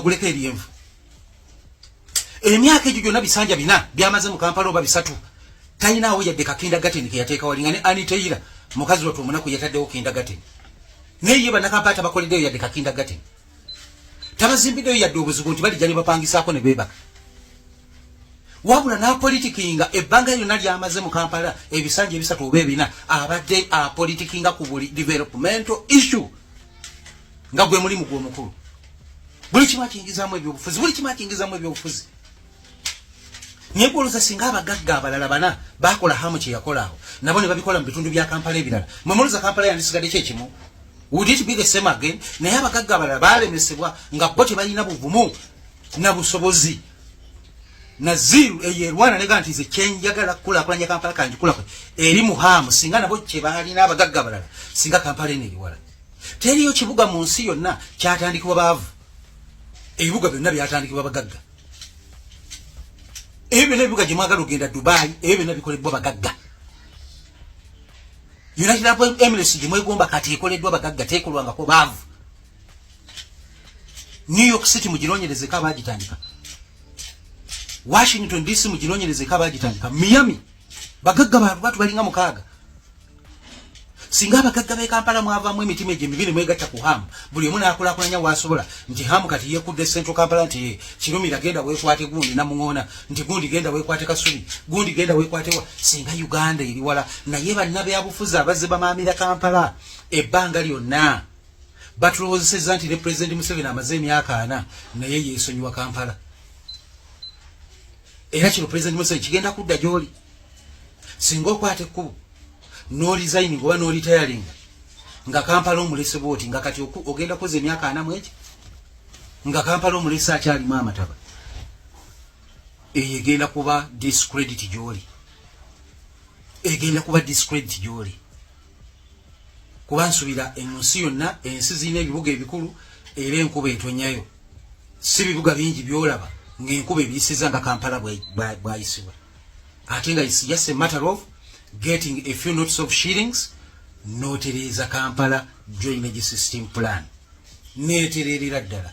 Guleka ebyenvu. Emyaka egyo gyonna bisanja bina byamaze mu Kampala oba bisatu, talinaawo yadde ka kindergarten keyateeka wali, nga ne Aniteira mukazi wattu omunaku yataddewo kindergarten, naye ye Bannakampala tabakoleddeyo yadde ka kindergarten, tabazimbiddeyo yadde obuzibu nti balijja ne bapangisaako ne beebaka. Wabula n'apolitikinga ebbanga lyonna lyamaze mu Kampala, ebisanja ebisatu oba ebina, abadde apolitikinga ku buli developmental issue nga gwe mulimu gw'omukulu. Buli kimu akiyingizaamu ebyobufuzi, buli kimu akiyingizaamu ebyobufuzi. Naye gwoloza singa abagagga abalala bana bakola Hamu kye yakola awo, nabo ne babikola mu bitundu bya Kampala ebirala, mwe muluza Kampala yandisigadde kyekimu? Would it be the same again? Naye abagagga abalala balemesebwa nga bo tebalina buvumu na busobozi na ziru eyo erwana nega nti nze kyenjagala kukulaakulanya Kampala kangikulakwe eri muhaamu. Singa nabo kyebalina abagagga abalala, singa Kampala eno eriwala. Teriyo kibuga mu nsi yonna kyatandikibwa baavu. Ebibuga byonna byatandikibwa bagagga. Ebyo byonna ebibuga gye mwagala ogenda, Dubai, ebyo byonna bikoleddwa bagagga. United Arab Emirates gye mwegomba kati ekoleddwa bagagga, tekolwangako baavu. New York City muginoonyerezeko abagitandika, Washington DC muginoonyerezeko abagitandika, Miami bagagga batu balinga mukaaga. Singa abagagga b'e Kampala mwavaamu emitima egyo emibi ne mwegatta ku Hamu, buli omu n'akulaakulanya waasobola, nti Hamu kati yeekudde Central Kampala, nti Kirumira genda weekwate gundi, Namuŋoona nti gundi genda weekwate Kasubi, gundi genda weekwatewa, singa Uganda eri wala. Naye bannabyabufuzi abazze bamaamira Kampala ebbanga lyonna batulowoozesezza nti ne Pulezidenti Museveni amaze emyaka 40 naye yeesonyiwa Kampala. Era kino, Pulezidenti Museveni, kigenda kudda gy'oli singa okwata ekkubo n'oresigninga oba n'oretiringa nga Kampala omulese bwoti, nga kati ogenda kukoza emyaka 40 egi nga Kampala omulese akyalimu amataba. Eyo egenda kuba discredit gy'oli, egenda kuba discredit gy'oli, kuba nsubira ensi yonna, ensi zirina ebibuga ebikulu era enkuba etonyayo. Si bibuga bingi byolaba ng'enkuba ebiyisiza nga Kampala bwayisibwa, ate nga it's just a matter of getting a few notes of shillings notereeza Kampala drainage system plan neetererera ddala.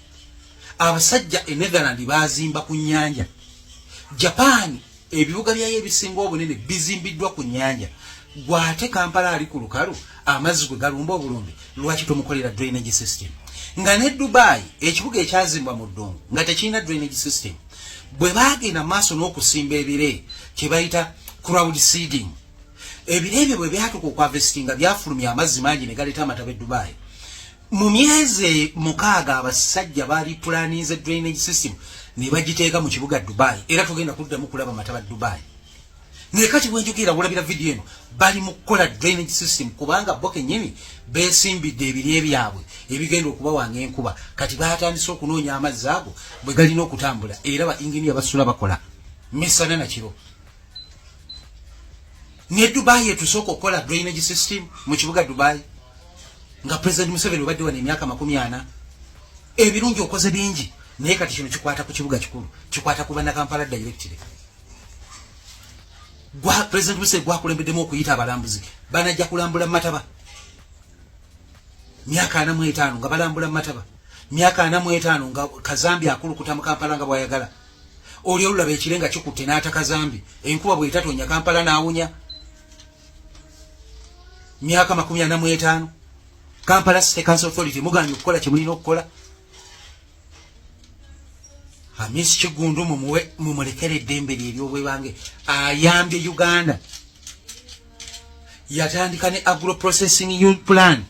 Abasajja e Netherland bazimba ku nnyanja. Japan ebibuga byayo ebisinga obunene bizimbiddwa ku nnyanja. Gwate Kampala ali ku lukalu, amazzi gwe galumba obulumbi, lwaki tomukolera drainage system? Nga ne Dubai, ekibuga ekyazimbwa mu ddungu nga tekirina drainage system, bwe baagenda maaso n'okusimba ebire kye bayita cloud seeding, ebire ebyo bwe byatuka okuharvestinga byafulumya amazzi mangi ne galeeta amataba e Dubai. Mu myezi 6 abasajja baali pulaninze drainage system ne bagiteeka mu kibuga Dubai, era tugenda kuddamu kulaba mataba Dubai. Naye kati bwenjogera, bulabira vidiyo eno, bali mu kukola drainage system kubanga bo kennyini beesimbidde ebirye byabwe ebigenda okubawanga enkuba. Kati batandise okunoonya amazzi ago bwe galina okutambula, era ba inginiya basula bakola misana nakiro. Ne Dubai etusooka okukola drainage system mu kibuga Dubai. Nga President Museveni obadde wano emyaka 40, ebirungi okoze bingi, naye kati kino kikwata ku kibuga kikulu, kikwata ku Bannakampala directly. Gwa President Museveni gwakulembeddemu okuyita abalambuzi banajja kulambula mataba myaka 45, nga balambula mataba myaka 45 nga kazambi akulukuta mu Kampala nga bwayagala. Oli olulaba ekire nga kikutte n'ata kazambi, enkuba bwetatonya Kampala n'awunya. Myaka 45 Kampala City Council Authority muganye okukola kye mulina okukola. Hamis Kigundu mumuwe, mumulekere eddembe lye eryobwebange. Ayambye Uganda, yatandika ne agro processing plan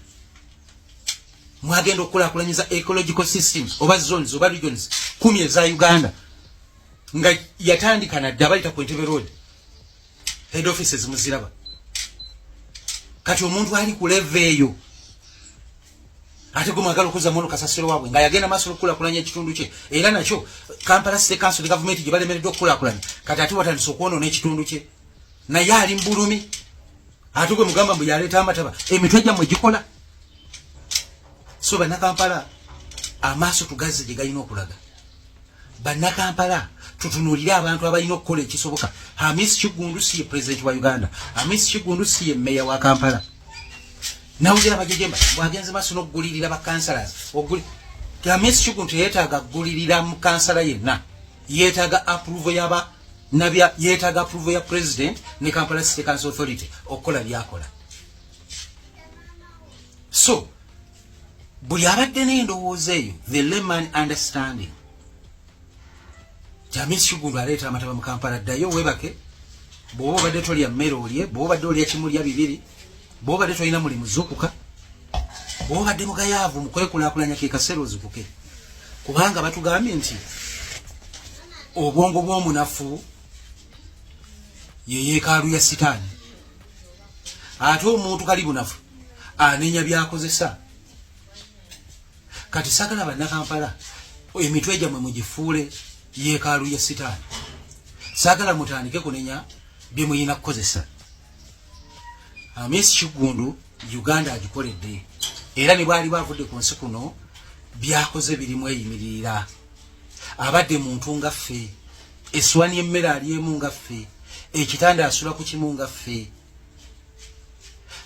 mwagenda okukulaakulanyiza ecological systems oba zones oba regions 10 eza Uganda, nga yatandika nadde abayita ku Entebbe Road head offices muziraba. Kati omuntu ali ku level eyo, ate gwe mwagala okuzzamu ono kasasiro waabwe nga yagenda maaso n'okukulaakulanya ekitundu kye, era nakyo Kampala City Council ne gavumenti gye balemereddwa okukulaakulanya. Kati ate watandise okwonoona ekitundu kye, naye ali mu bulumi, ate gwe mugamba mbu yaleeta amataba. Emitwe gyammwe gikola. So Bannakampala, amaaso tugazze gye galina okulaga. Bannakampala, tutunuulire abantu abalina okukola ekisoboka. Hamis Kigundu si ye Pulezidenti wa Uganda, Hamis Kigundu si ye meya wa Kampala. Nawulira abajejemba bwagenze maaso n'okugulirira ba councillors. Hamis Kiggundu teyeetaaga ggulirira mu kansala yenna, yeetaaga approval yaba nabya, yeetaaga approval ya president ne Kampala City Council Authority okukola byakola. So buli abadde n'endowooza eyo, the layman understanding ti Hamis Kiggundu aleeta amataba mu Kampala, ddayo webake. Bw'oba obadde tolya mmere olye, bw'oba obadde olya kimulya bibiri, bw'oba obadde tolina mulimu zuukuka, bw'oba obadde mugayaavu mu kwekulaakulanya ke kaseera ozukuke, kubanga batugambye nti obwongo bw'omunafu ye yeekaalu ya Sitaani, ate omuntu kali bunafu anenya byakozesa. Kati sagala Bannakampala emitwe gyammwe mugifuule yeekaalu ya Sitaani. Saagala mutandike kunenya bye muyina kukozesa. Hamis Kiggundu Uganda agikoledde, era ne bwali bavudde ku nsi kuno byakoze birimu eyimirira. Abadde muntu nga ffe, eswani emmere alyemu nga ffe, ekitanda asula ku kimu nga ffe.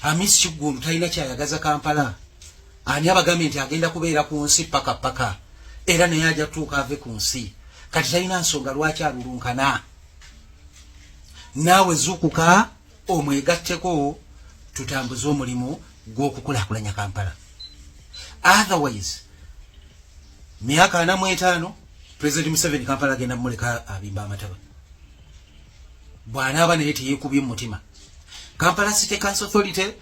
Hamis Kiggundu talina kyayagaza Kampala. Ani abagambye nti agenda kubeera ku nsi paka paka? Era naye ajja kutuuka ave ku nsi. Kati talina nsonga lwaki alulunkana. Naawe zuukuka omwegatteko, tutambuze omulimu gw'okukulaakulanya Kampala. Otherwise myaka 45 President Museveni Kampala agenda mumuleka abimba amataba, bw'anaaba naye teyeekubye mu mutima. Kampala City Council Authority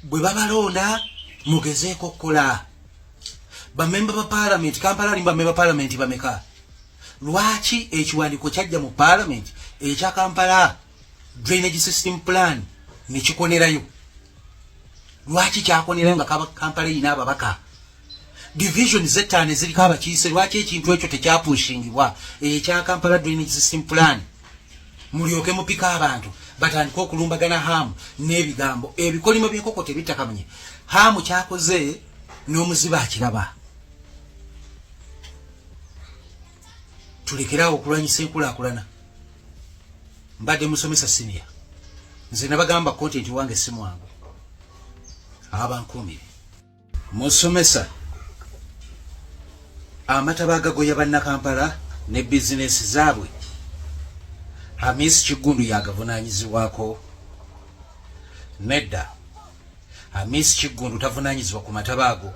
bwe babalonda, mugezeeko okukola. Bamemba ba parliament, Kampala alimu bamemba parliament bameka? Lwaki ekiwandiiko kyajja mu parliament ekya Kampala drainage system plan nekikonerayo? Lwaki kyakonerayo nga Kampala erina ababaka division zettaano eziriko abakiise? Lwaki ekintu ekyo tekyapushingibwa, ekya Kampala drainage system plan, mulyoke mupika abantu batandike okulumbagana Hamu n'ebigambo? Ebikolimo by'enkoko tebitakamunye. Hamu kyakoze n'omuziba akiraba. Tulekerawo okulwanyisa enkulaakulana. Mbadde musomesa senior, nze nabagamba content wange si mwangu. Abankuumire. Musomesa, amataba agagoya Bannakampala ne bizinesi zaabwe, Hamis Kiggundu yagavunanyizibwako? Nedda, Hamis Kiggundu tavunanyizibwa ku mataba ago,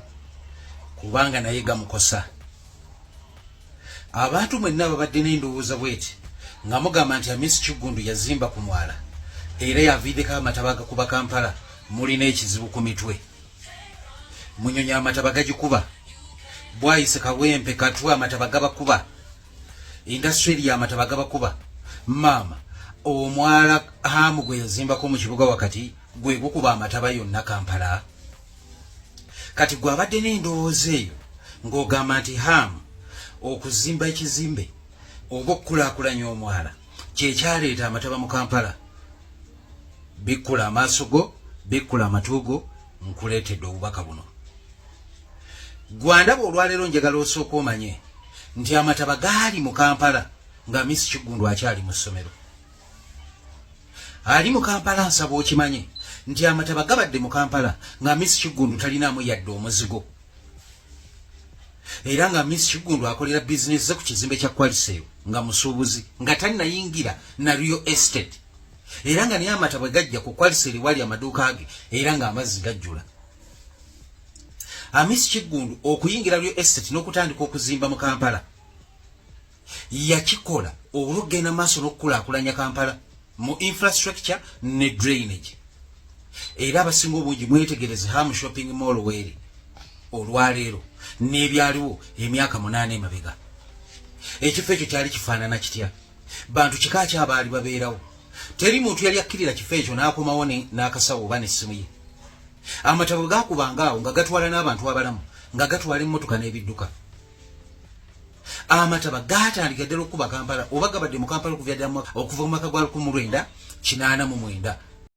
kubanga naye gamukosa. Abantu mwenna babadde n'endowooza bweti nga mugamba nti Hamis Kiggundu yazimba ku mwala era yaviiddeko amataba agakuba Kampala, mulina ekizibu ku mitwe. Munyonyi amataba gagikuba, Bwayise, Kawempe, Katwe amataba gabakuba, industry amataba gabakuba. Maama, omwala Hamu gwe yazimbako mu kibuga wakati gwe gukuba amataba yonna Kampala. Kati gwe abadde n'endowooza eyo ng'ogamba nti Hamu okuzimba ekizimbe oba okukulaakulanya omwala kyekyaleeta amataba mu Kampala, bikkula amaaso go, bikkula amatu go. Nkuleetedde obubaka buno gwandaba olwaleero. Njagala osooka omanye nti amataba gaali mu Kampala nga Hamis Kiggundu akyali mu ssomero, ali mu Kampala. Nsaba okimanye nti amataba gabadde mu Kampala nga Hamis Kiggundu talinaamu yadde omuzigo, era nga Hamis Kiggundu akolera bizinesi ze ku kizimbe kya Qualicel nga musuubuzi, nga talinayingira na real estate, era nga naye amataba gajja ku Qualicel wali amaduuka ge, era nga amazzi gajjula. Hamis Kiggundu okuyingira real estate n'okutandika okuzimba mu Kampala, yakikola olwokugenda maaso n'okukulaakulanya Kampala mu infrastructure ne drainage. Era abasinga obungi mwetegereze Ham Shopping Mall weeri olwaleero n'ebyaliwo emyaka 8 emabega. Ekifo ekyo kyali kifaanana kitya? Bantu kika kyabaali babeerawo? Teri muntu yali akkirira kifo ekyo n'akomawo n'akasawo oba n'essimu ye. Amataba bwe gakubanga awo nga gatwala n'abantu abalamu, nga gatwala emmotoka n'ebidduka. Amataba gatandika ddala okukuba Kampala oba gabadde mu Kampala okuva ddala okuva mu mwaka gwa 1989.